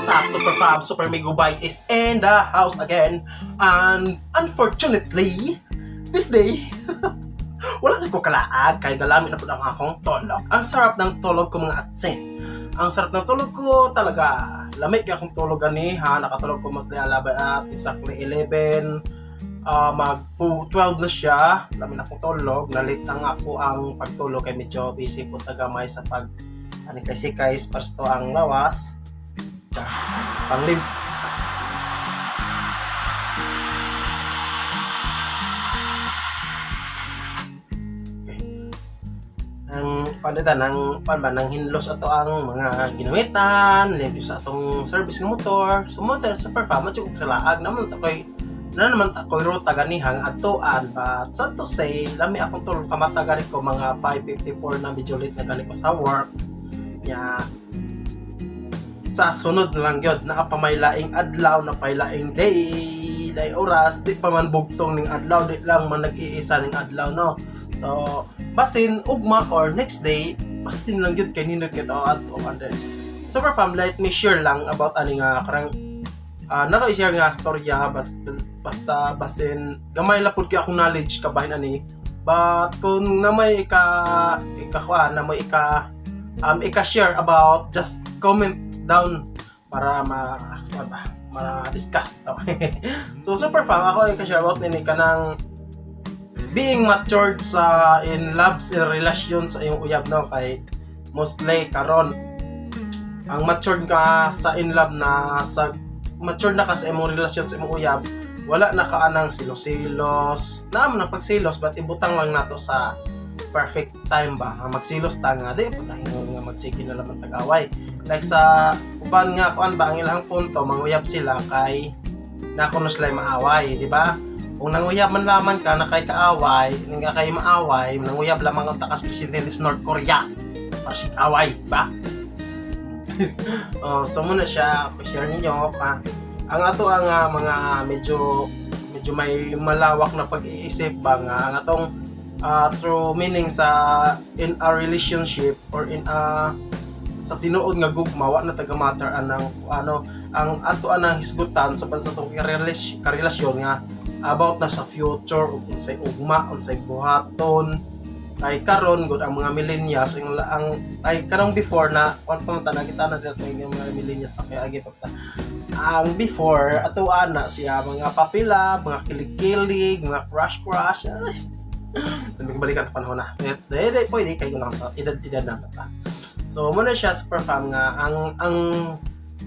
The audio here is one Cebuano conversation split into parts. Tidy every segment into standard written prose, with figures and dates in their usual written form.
What's up, Super Fam? Super Migubay is in the house again. And unfortunately, this day, wala ko kalaag kay galami na po ang akong tulog. Ang sarap ng tulog ko, mga atsin. Ang sarap ng tulog ko talaga. Lamig akong tulog gani ha. Nakatulog ko mostly alabay at exactly 11. Mag 12 na siya. Lami na akong tulog. Nalit ang ako ang pagtulog kay medyo busy po tagamay sa pag ani kasi kay pasto ang lawas. Panglim. Okay. Ang palitan ng pan ba nang hinlos ato ang mga ginamitan, limpyo sa atong service ng motor. So motor super fam jud sa laag naman ta koy na naman ta koy ruta ganihang atuan, but sad to say, lami akong tulog kamata gani ko mga 5:54 na, medyo late na gani ko sa work. Nya sa sunod na lang gyud, naa pa may laing adlaw, na pay laing day day oras, di pa man bugtong ning adlaw, di lang man nag-iisa ning adlaw, no? So basin ugma or next day, basin lang gyud kay nindot kay ato and then super fam, let me share lang about ani nga karang naro i-share nga storya basta basin gamay la pud kay akong knowledge kabahin ani, but kung na may ika ikakuan na may ika ika-share about, just comment down para ma kuan ba ma-discuss to. So super fam, ako ika-share about nini kanang being matured sa in loves, in relasyon sa iyong uyab, no? Kay mostly karon ang matured ka sa in love na sa matured na ka sa imong relasyon sa imong uyab, wala na ka anang silos-silos na man ang pagsilos, but ibutang lang nato sa perfect time ba nga magsilos ta nga di pa nahingon nga magsige na lamang tag-away, like sa uban nga kuan ba, ang ilang punto manguyab sila kay na kuno sila maaway, di ba? Kung nanguyab man laman ka na kay kaaway nga kay maaway, nanguyab lamang ang takas presidente sa North Korea para sig away ba. Oh, so muna siya ako share ninyo pa ang ato ang mga medyo medyo may malawak na pag-iisip ba nga ang atong true meaning sa in a relationship or in a sa tinuod nga gugma, wa na taga matter anang ano ang ato anang hisgutan sa bansa tong karelasyon nga about na sa future ug unsay ugma, unsay buhaton. Kay karon gud ang mga millennials ang ay kanang before na kwan pa man ta nakita na dito yung mga millennials sa kaya agi pa ta. Ang before ato ana siya mga papila, mga kilig-kilig, mga crush crush, ay dami balikan sa panahon na eh di pwede kay lang ta edad edad na ta. So muna siya, super fam, nga ang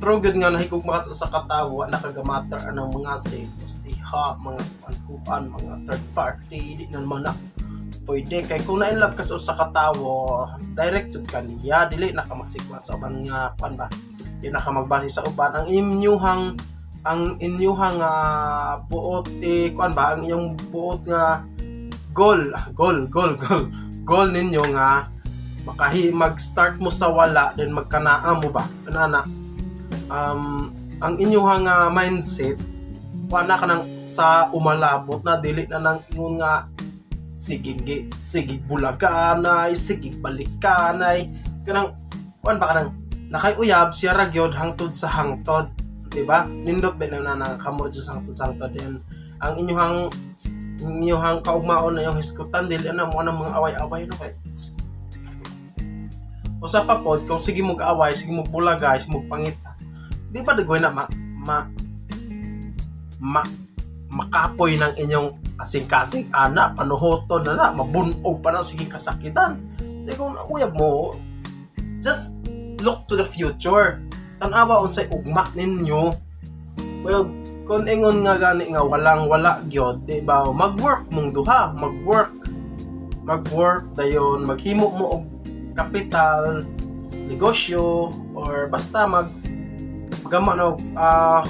true good nga nahigugma ka sa usa ka tawo, wa nakagamatter anang mga selos diha, mga kuan, mga third party, di na naman na pwede kay kung na in love ka sa usa ka tawo, direct jud ka niya, dili na ka magsikwan sa uban nga kuan ba, di na ka magbase sa uban. Ang inyuhang buot eh kuan ba, ang inyong buot nga goal goal goal goal goal ninyo nga makahi mag-start mo sa wala, then magkanaa mo ba kanana ang inyuhang mindset wala ka nang sa umalabot na dili na nang ingon nga sige sige bulaganay, sige balikanay, kanang kuan ba, kanang nakay uyab siya ra gyud hangtod sa hangtod, di ba? Nindot ba na na kamo sa hangtod sa hangtod? Then ang inyuhang kaugmaon na yung hisgutan dili na mo ang mga away-away, no? Kay usa pa pod, kung sige mo kaaway, sige mo bulagay, sige mo pangita, di ba dagoy na ma ma ma makapoy ng inyong kasing-kasing ana, panuhoton na na, mabunog pa na, sige kasakitan. Di kung uyab mo, just look to the future, tan-awa unsay ugma ninyo. Well, kung ingon nga gani nga walang wala gyud, di ba, mag-work mong duha, mag-work mag-work dayon maghimo mo og kapital, negosyo, or basta mag gama na og,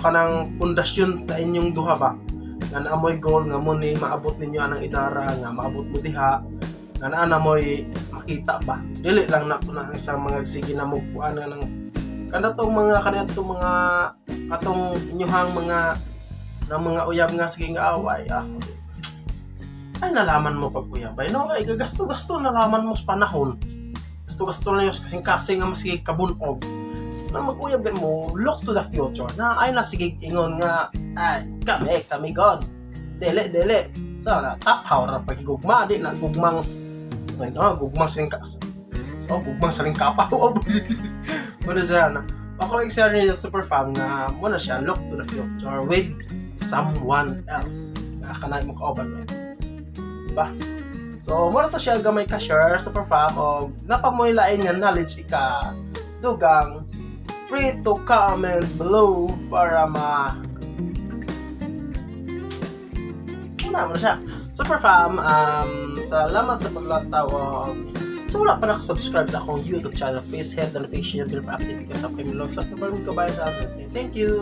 kanang pundasyon sa inyong duha ba nga naa mo'y goal nga mo ni maabot ninyo anang idara nga maabot mo diha nga naa na mo'y makita ba. Dili lang na na isang mga sige na mo kuan nga ng kanatong mga kanatong mga katong inyuhang mga ng mga uyab nga sige nga away, ay nalaman mo pag uyab ay no ay gagasto-gasto nalaman mo sa panahon, gasto-gasto na yun kasing kasing nga maski kabunog. Nang mag-uyab gani mo, look to the future na ay na sige ingon nga ay kami kami god. Dili dili. So na taphaw ra pagigugma, di na gugmang ano, gugmang singka. So gugmang salingkapa. Muna siya na. Ako i-share niya, super fam, nga muna siya look to the future with someone else. Nga kanay mo kauban mo. Diba? So, muna to siya gamay ka share, super fam, o napamoy lain nga knowledge ika dugang, free to comment below para ma una mo na siya. Super fam, salamat sa paglantaw. So wala pa nakasubscribe sa akong YouTube channel, please hit the notification bell para update ka sa upcoming vlogs. Sa kabayan sa atin. Thank you!